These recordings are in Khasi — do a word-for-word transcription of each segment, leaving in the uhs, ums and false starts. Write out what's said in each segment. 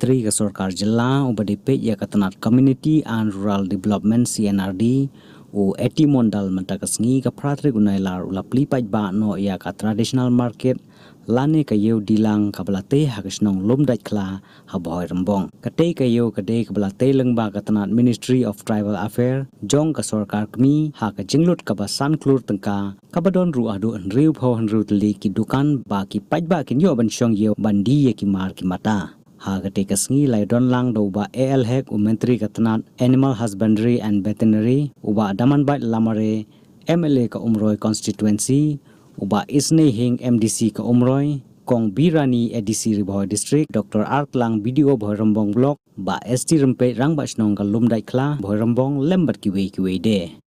Tri ka sorkar jylla uba dei peit ïa ka tnat Community and Rural Development C and R D, u Eti Mondal mynta ka sngi ka phra tarik u Nailar u la plie paidbah noh ïa ka traditional market lane ka ïew dilang kaba la tei ha ka shnong Lumdaitkhla ha Bhoirymbong. Katei ka ïew ka dei kaba la tei lyngba ka tnat Ministry of Tribal Affairs jong ka sorkar kmie ha ka jinglut kaba san klur tyngka kaba don ruh haduh hynriewphew hynriew tylli ki dukan ba ki paidbah kin ïoh ban shong ïew ban die ïa ki mar ki mata. Ha katei ka sngi la ïadon lang da u Bah A L Hek, u Myntri ka tnat Animal Husbandry and Veterinary, u Bah Damanbait Lamare, M L A ka Umroi Constituency, u Bah Isnei Hing, M D C ka Umroi, Kong Birani, A D C Ri Bhoi District, Doctor R Tlang, B D O Bhoirymbong Block, Bah S T Rympeit, Rangbah Shnong ka Lumdaitkhla, Bhoirymbong, lem bad kiwei kiwei de.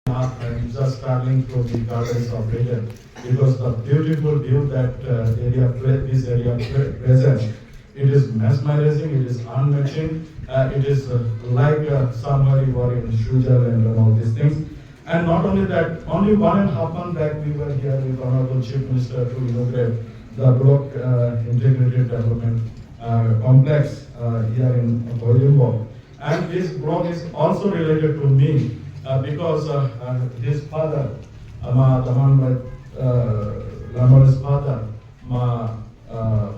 Up and just traveling through the gardens of Eden, because the beautiful view that uh, area pre- this area pre- presents, it is mesmerizing, it is unmatching, uh, it is uh, like uh, somewhere you are in Switzerland and all these things. And not only that, only one and a half month back we were here with Honorable Chief Minister to inaugurate the block uh, integrated development uh, complex uh, here in Bhoirymbong. And this block is also related to me uh, because uh, uh, his father, uh, my, the one by uh, Lamare's father, my uh,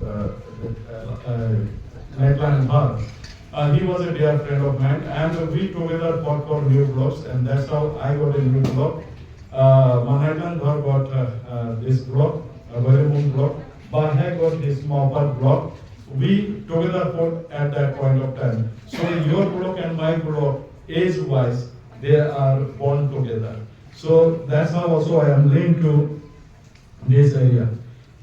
uh, uh, uh, Naitlang Dhar, uh, he was a dear friend of mine, and we together fought for new blocks, and that's how I got a new block. Uh, my Naitlang Dhar got uh, uh, this block, uh, Bhoirymbong block, Bah Hek got his Mawpat block. We together fought at that point of time. So your block and my block, age-wise, they are born together. So that's how also I am linked to this area.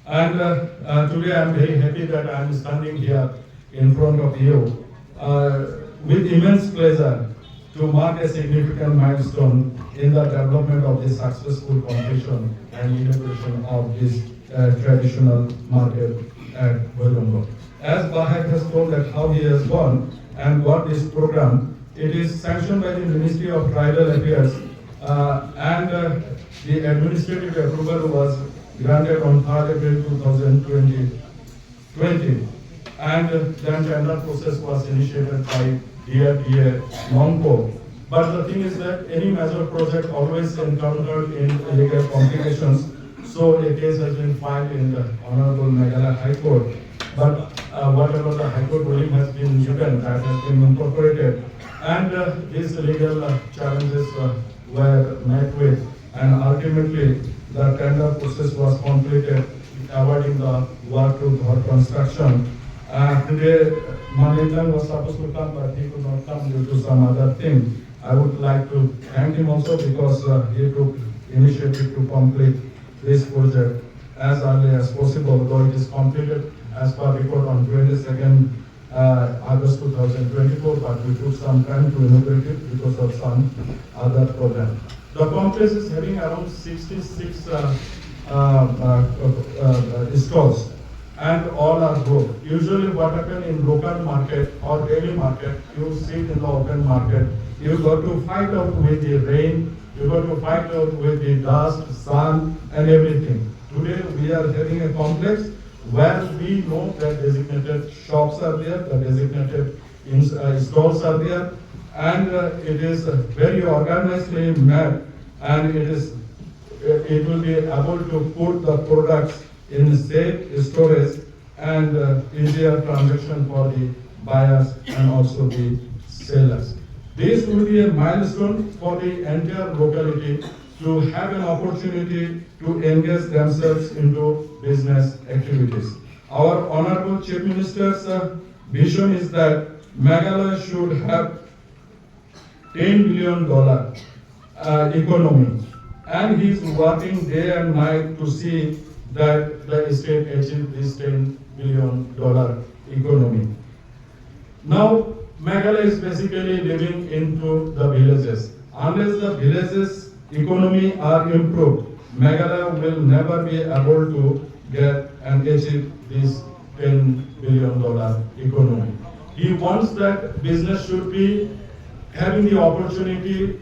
And uh, uh, today I'm very happy that I'm standing here in front of you uh, with immense pleasure to mark a significant milestone in the development of the successful completion and inauguration of this uh, traditional market at Bhoirymbong. As Bah Hek has told that how he has gone and got this program, it is sanctioned by the Ministry of Tribal Affairs uh, and uh, the administrative approval was granted on third April two thousand twenty, twenty, and uh, then tender process was initiated by D R D A NOMCO. But the thing is that any major project always encountered in legal complications. So a case has been filed in the Honorable Meghalaya High Court. But uh, whatever the High Court ruling has been given, that has been incorporated. And uh, these legal uh, challenges uh, were met with, and ultimately the tender process was completed, awarding the work to Dhar Construction. Uh, today, Manitan was supposed to come, but he could not come due to some other thing. I would like to thank him also because uh, he took initiative to complete this project as early as possible, though it is completed as per record on twenty-second uh, August two thousand twenty-four, but we took some time to inaugurate it because of some other problem. The complex is having around sixty-six uh, uh, uh, uh, uh, stalls, and all are broke. Usually what happens in local market or daily market, you sit in the open market, you got to fight out with the rain, you got to fight out with the dust, sun and everything. Today we are having a complex where we know that designated shops are there, the designated ins- uh, stalls are there, and uh, it is uh, very organizedly made, and it is uh, it will be able to put the products in safe storage and uh, easier transaction for the buyers and also the sellers. This will be a milestone for the entire locality to have an opportunity to engage themselves into business activities. Our Honorable Chief Minister's uh, vision is that Meghalaya should have ten billion dollar uh, economy, and he is working day and night to see that the state achieve this ten billion dollar economy. Now, Meghalaya is basically living into the villages. Unless the villages economy are improved, Meghalaya will never be able to get and achieve this ten billion dollar economy. He wants that business should be having the opportunity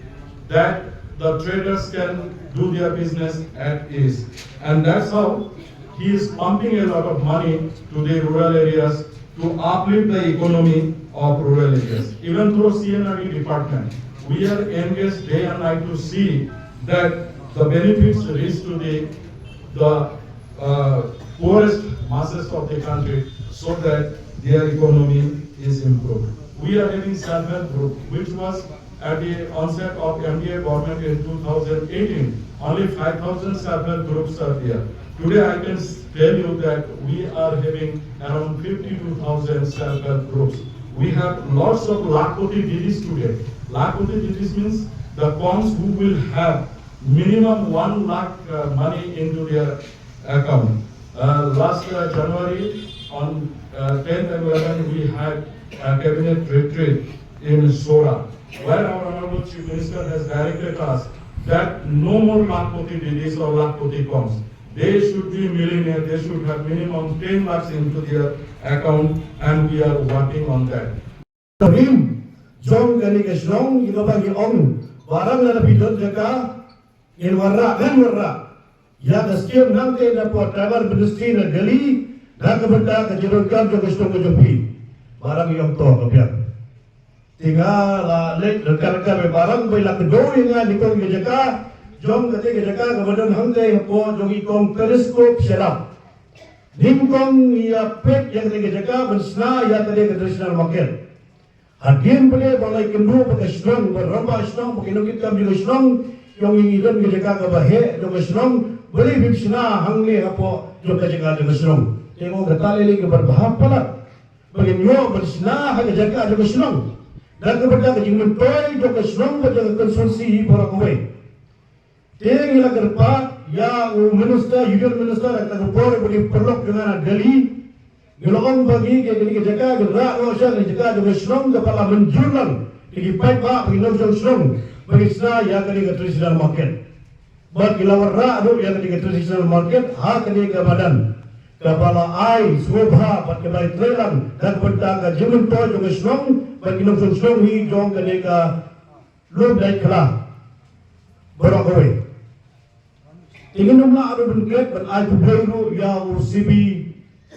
that the traders can do their business at ease. And that's how he is pumping a lot of money to the rural areas to uplift the economy of rural areas. Even through C and R D department, we are engaged day and night to see that the benefits reach to the, the uh, poorest masses of the country so that their economy is improved. We are having self-help group, which was at the onset of M D A government in two thousand eighteen, only five thousand self-help groups are there. Today I can s- tell you that we are having around fifty-two thousand self-help groups. We have lots of Lakhpati Didis today. Lakhpati Didis means the coms who will have minimum one lakh uh, money into their account. Uh, last uh, January, on uh, tenth and eleventh, we had a cabinet retreat in Sohra, where our Honorable Chief Minister has directed us that no more Lakhpati Didis or Lakhpati coms. They should be millionaire, they should have minimum ten lakhs into their account, and we are working on that. Rim jong kane ka shnong, ïa kaba ngi ong, barang lada phi don jaka, ngin wanrah, ngan wanrah ïa ka skim nangta na pdeng Tribal Ministry na Delhi, na ka bynta ka jingdonkam jong ka shnong ka jong phi. Barang ngi ong to ka biang. Te nga la leit ryngkat ryngkat bad barang ba la kdew ïa nga nyngkong ïa ka jaka jong kata ka jaka kaba don hangtei hapoh jong i kong Telescope Sharad. Nyngkong ïa peit ïa kata ka jaka ban shna ïa kata ka traditional market. Hadien ba la kynduh ba ka shnong, ba rangbah shnong, ba ki nongkitkam jong ka shnong, ki ong ngi don ka jaka kaba heh jong ka shnong, balei phim shna hangne hapoh jong ka jaka jong ka shnong. Te nga ong kata lei lei kaba bha palat ba ngin ïoh ban shna ha ka jaka jong ka shnong. Da kaba da ka jingmyntoi jong ka shnong bad jong ka constituency hi baroh kawei. Te ngi la kyrpad ïa u minister, union minister, ha kata ka por ba ki paralok jong nga na Delhi. Ngi la ong ba ngi ka, ka, ka jaka ka rah noh sha ka jaka jong ka shnong kaba la mynjur lang da ki paidbah bad ki nongshong shnong ba ngin shna ïa kane ka traditional market. Bad ki la wanrah ruh ïa kane ka traditional market ha kane ka madan kaba la ai sngewbha bad kaba la trei lang da ka bynta ka jingmyntoi jong ka shnong bad ki nongshong shnong hi jong kane ka Lumlaitkhlaw baroh kawei. Te ngin ym lah ruh ban klet ban ai khublei ruh ïa u C P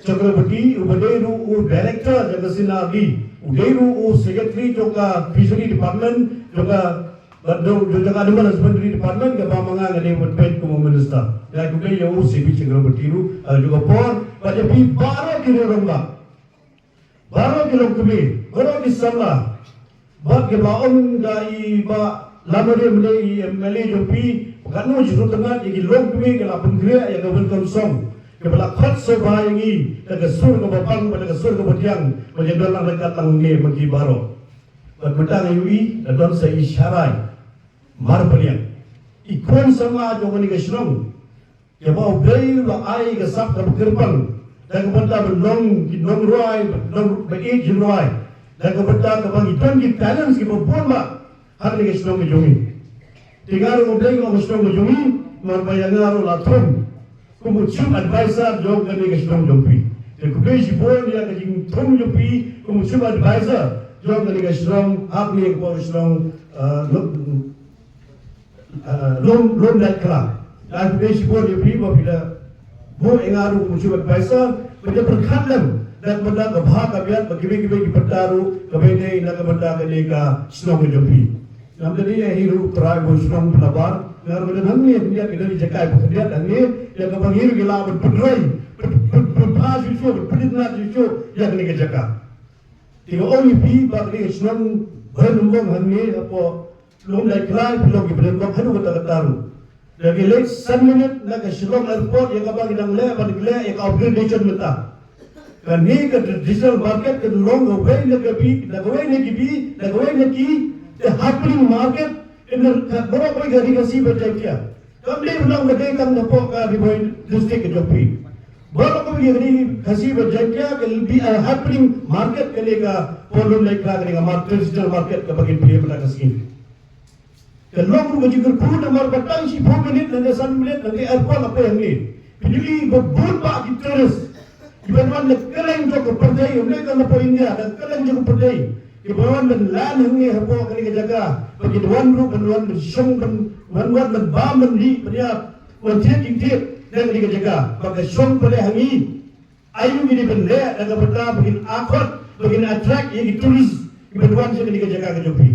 Chakraborty uba dei ruh u director jong ka C and R D, u dei ruh u secretary jong ka fishery department, jong ka, jong ka animal husbandry department, kaba ma nga nga dei ban peit kum u minister. Nga ai khublei ïa u C P Chakraborty ruh ha kajuh ka por bad ïa phi baroh ki rangbah. Baroh ki longkmie, baroh ki samla, bad kiba ong da i Bah Lamare mynne i M L A jong phi, ba katno shu tyngad ïa ki longkmie ki la pynkhreh ïa ka Welcome Song, kiba la khot sngewbha ïa ngi da ka sur kaba bang bad da ka sur kaba thiang, ban ïadon lang ryngkat lang ne bad ki baroh. Bad mynta nga ïohi la don sa i Sharai Marpyrliang, i khun samla jong kane ka shnong, kaba U Blei u la ai ka sap kaba kyrpang da ka bynta ban long ki nongrwai, nong ba ïeit jingrwai, da ka bynta kaba ngi don ki talents kiba bun bha ha kane ka shnong ka jong ngi. Te nga ruh U Blei u ong ka shnong ka jong ngi, namar ba ïa nga ruh la thung kum u chief advisor jong kane ka shnong jong phi. Te khublei shibun ïa ka jingthung jong phi kum u chief advisor jong kane ka shnong, ha kane ka por shnong, ah, Lum, ah, Lum, Lumlaitkhlaw. Nga ai khublei shibun ïa phi ba phi la buh ïa nga ruh kum u chief advisor, ba ïa pyrkhat lem na ka bynta ka bha ka biang bad kiwei kiwei ki bynta ruh kiba ïadei na ka bynta kane ka shnong ka jong phi. Namar dei ïa hi ruh trai bun shnong pynlabar, nga ruh nga don hangne khyndiat, nga don jaka ba khyndiat hangne, ïa kaba ngi ruh ngi lah ban pynroi, pyn, pyn, pynbha shuh shuh, pynbha shuh shuh ïa kane ka jaka. Te nga ong ïa phi ba kane ka shnong Bhoi Nongbong hangne hapoh Lumlaitkhlaw, phi long ki Bhoi Nongbong haduh katta katta ruh. Da ngi leit san minit na ka Shillong Airport, ïa kaba ngi dang leh, ba ngi leh ïa ka upgradation mynta. Kane ka traditional market kan long kawei na ka bi, na kawei na ki bi, na kawei na ki, the happening market in the, ka baroh kawei ka Ri Khasi bad Jaiñtia. Kam dei ban long ba dei tang hapoh ka Ri Bhoi district ka jong phi. Baroh kawei ka Ri Khasi bad Jaiñtia ka will be a happening market kane ka Pyrlun Lake, kane ka mar-, traditional market kaba kin plie mynta ka sngi. Ka long ruh ka jingkyrkhu namar ba tang shiphew minit lane san minit na ka airport la poi hangne. Phi ïohi ba bun bah ki tourist kiba wan na kylleng jong ka pyrthei, ym dei tang na poi India, na kylleng jong ka pyrthei, kiba wan ban land hangne hapoh kane ka jaka, ba ki wan ruh ban wan ban shong, ban wan, wan ban bam ban dih ban ïap, wan thied jingthied na kane ka jaka. Ba ka shong pale ha ngi. Aïu ngi dei ban leh da ka bynta ba ngin akhot, ba ngin attract ïa ki tourist kiban wan sha kane ka jaka ka jong phi.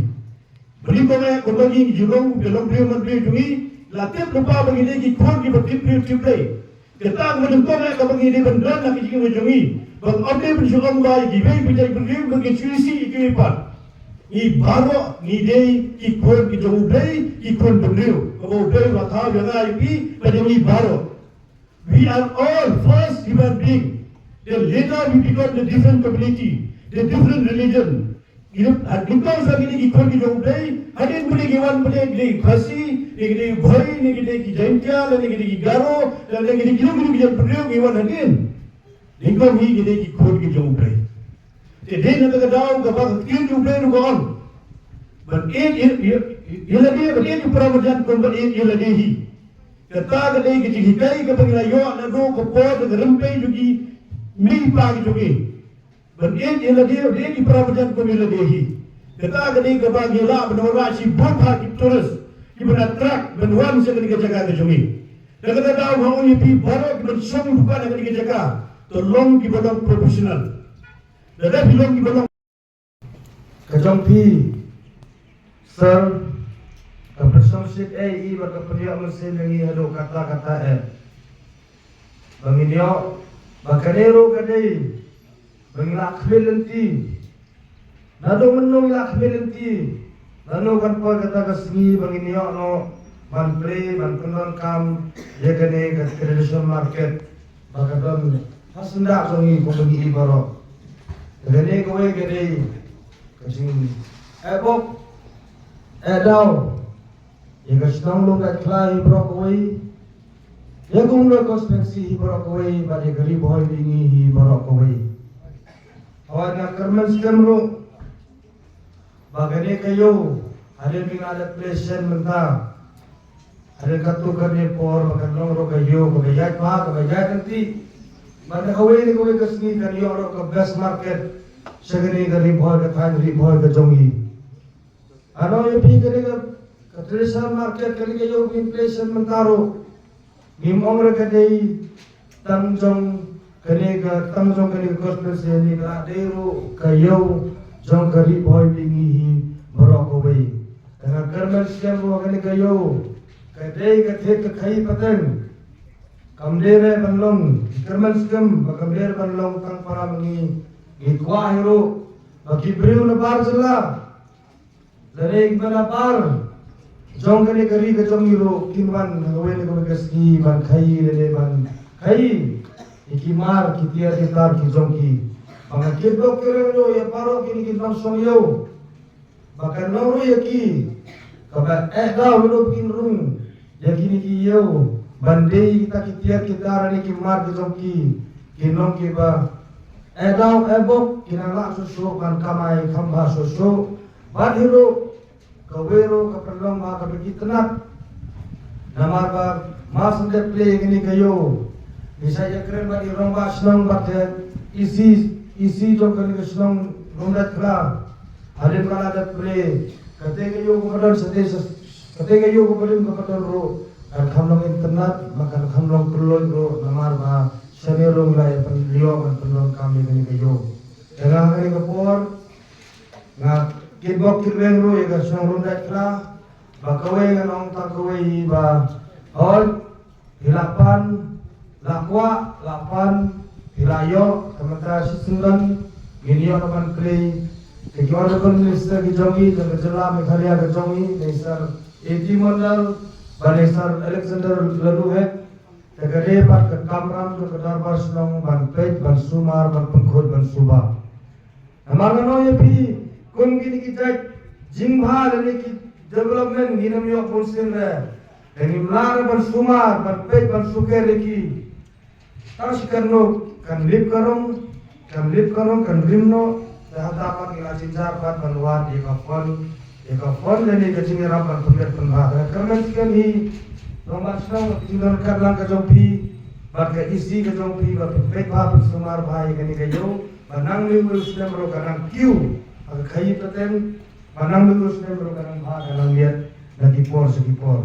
Ba nyngkong eh, kumba ngi ju long, ba long briew man briew jong ngi, la tip lypa ba ngi dei ki khun kiba tip briew tip Blei. Kata kaba nyngkong eh kaba ngi dei ban don ha ka jingim ka jong ngi. Ba ym dei ban shu ong ba ïa kiwei ki jait briew ba ki shu isih ïa kiwei pat. Ngi baroh ngi dei ki khun ki jong U Blei, ki khun bynriew. Kaba U Blei u la thaw ïa nga ïa phi, ba dei ngi baroh. We are all first human being. Then later we become the different community, the different religion. Ïa, ha, nyngkong sa ngi dei ki khun ki jong U Blei, hadien ba dei ki wan ba dei ki dei Khasi, ne ki dei Bhoi, ne ki dei ki Jaintia, ne ki dei ki Garo, ne ki dei ki dei ki dei ki dei ki dei ki wan hadien. Nyngkong hi ngi dei ki khun ki jong U Blei. Te dei na kata ka daw kaba ka ktien jong U Blei ruh ka ong. Ban ïeit ïa, ïa, ïa lade, ban ïeit ïa u para marjan kum ban ïeit ïa lade hi. Kata ka dei ka jinghikai kaba ngi la ïoh naduh ka por da ka rympei jong ki mei pa ki jong ngi. Ban ïeit ïa lade, ban ïeit ïa para marjan kum ïa lade hi. Kata ka dei kaba ngi lah ban wanrah shibun bha ki tourist kiban attract ban wan sha kane ka jaka ka jong ngi. Da kata ka daw nga ong ïa phi baroh kiban shong dukan ha kane ka jaka, to long kiba long professional. Lada phi long kiba long ka jong phi, sir, ka pynshongshit ei i bad ka pynïoh mynsiem ïa ngi haduh katta katta eh. Ba ngin ïoh ba kane ruh ka dei ba ngi la khmih lynti. Naduh mynno ngi la khmih lynti? Naduh kan poi kata ka sngi ba ngin ïoh noh ban plie, ban pyndonkam ïa kane ka traditional market ba ka don ha syndah jong ngi kum ba ngi i baroh. Kane kawei ka dei ka jing, eh, bok, eh, daw ïa ka shnong Lumdaitkhla hi baroh kawei, ïa ka Umroi constituency hi baroh kawei, bad ïa ka Ri Bhoi Ri Mihngi hi baroh kawei. Hawai nga kyrmen skhem ruh ba kane ka ïew hadien ba ngi la dep plie shen mynta, hadien katto katne por ba kan long ruh ka ïew kaba ïaid bha, kaba ïaid ryntih. Bad ha kawei na kawei ka sngi kan ïoh ruh ka best market sha kane ka Ri Bhoi, ka thaiñ Ri Bhoi ka jong ngi. Ano ïa phi kane ka, ka traditional market, kane ka ïew ba ngin plie shen mynta ruh, ngim ong re ka dei tang jong kane ka, tang jong kane ka constituency, ne ka dei ruh ka ïew jong ka Ri Bhoi Ri Mihngi hi baroh kawei. Te nga kyrmen skhem ruh kane ka ïew ka dei ka thied ka khaïi pateng. Kam dei re ban long, kyrmen skhem ba kam dei re ban long tang para ma ngi, ngi kwah hi ruh ba ki briew na bar jylla lane kiba na bar jong kane ka ri ka jong ngi ruh kin wan ha kawei na kawei ka sngi ban khaïi lane ban khaïi ïa ki mar ki tiar ki tar ki jong ki. Ba nga kyrpad kyrpad ruh ïa baroh kine ki nongshong ïew ba kan long ruh ïa ki kaba eh daw ruh ba kin rung ïa kine ki ïew ban dei kita ki tiar ki tar lane ki mar ki jong ki, kin long kiba eh daw eh bok, kin nang lah shuh shuh ban kamai kham bha shuh shuh. Bad hi ruh kawei ruh ka pynlong ba kaba itynnat. Namar ba mar shu dep plie kane ka ïew, ngi sa ïakren bad i rangbah shnong bad ka E C, E C jong kane ka shnong Lumdaitkhla. Hadien ba la dep plie, kata ka ïew kaba don shatei sa, kata ka ïew kaba rim kaba don ruh kan kham long itynnat, bad kan kham long kylluid ruh, namar ba shane ruh ngi la ïa pynlong, ban pynlong kam ïa kane ka ïew. Te nga ha kane ka por nga kitbok kitweng ruh ïa ka shnong Lumdaitkhla ba kawei ngan ong tang kawei hi ba, hooid, phi la pan, la kwah, la pan, phi la ïoh, te mynta shisyndon ngin ïoh ban plie. Te ki honourable minister ki jong ngi jong ka jylla Meghalaya ka jong ngi, ne Sir A T Mondal bad ne Sir Alexander Laloohek, te ka dei pat ka kamram jong ka dorbar shnong ban peit, ban sumar, ban pynkhuid, ban suba. Namar ngan ong ïa phi, kum kine ki jait jingbha lane ki development ngin ym ïoh bunsien re, lada ngim lah re ban sumar, ban peit, ban sukher ïa ki. Tang shi kynnoh kan lip ka rong, kan lip ka rong, kan rim noh, te hata pat ngi la jynjar pat ban wad ïa ka fund, ïa ka fund lane ka jingïarap ban pynbeit pynbha. Te ka kyrmen skhem hi, nongbat shnong, ka jingdon katlang ka jong phi bad ka E C ka jong phi, ba pynbeit bha, pynsumar bha ïa kane ka ïew. Ba nang uwei u snem ruh ka nang kiew ha ka khaïi pateng, ba nang uwei u snem ruh ka nang bha, ka nang miat na ki por sha ki por.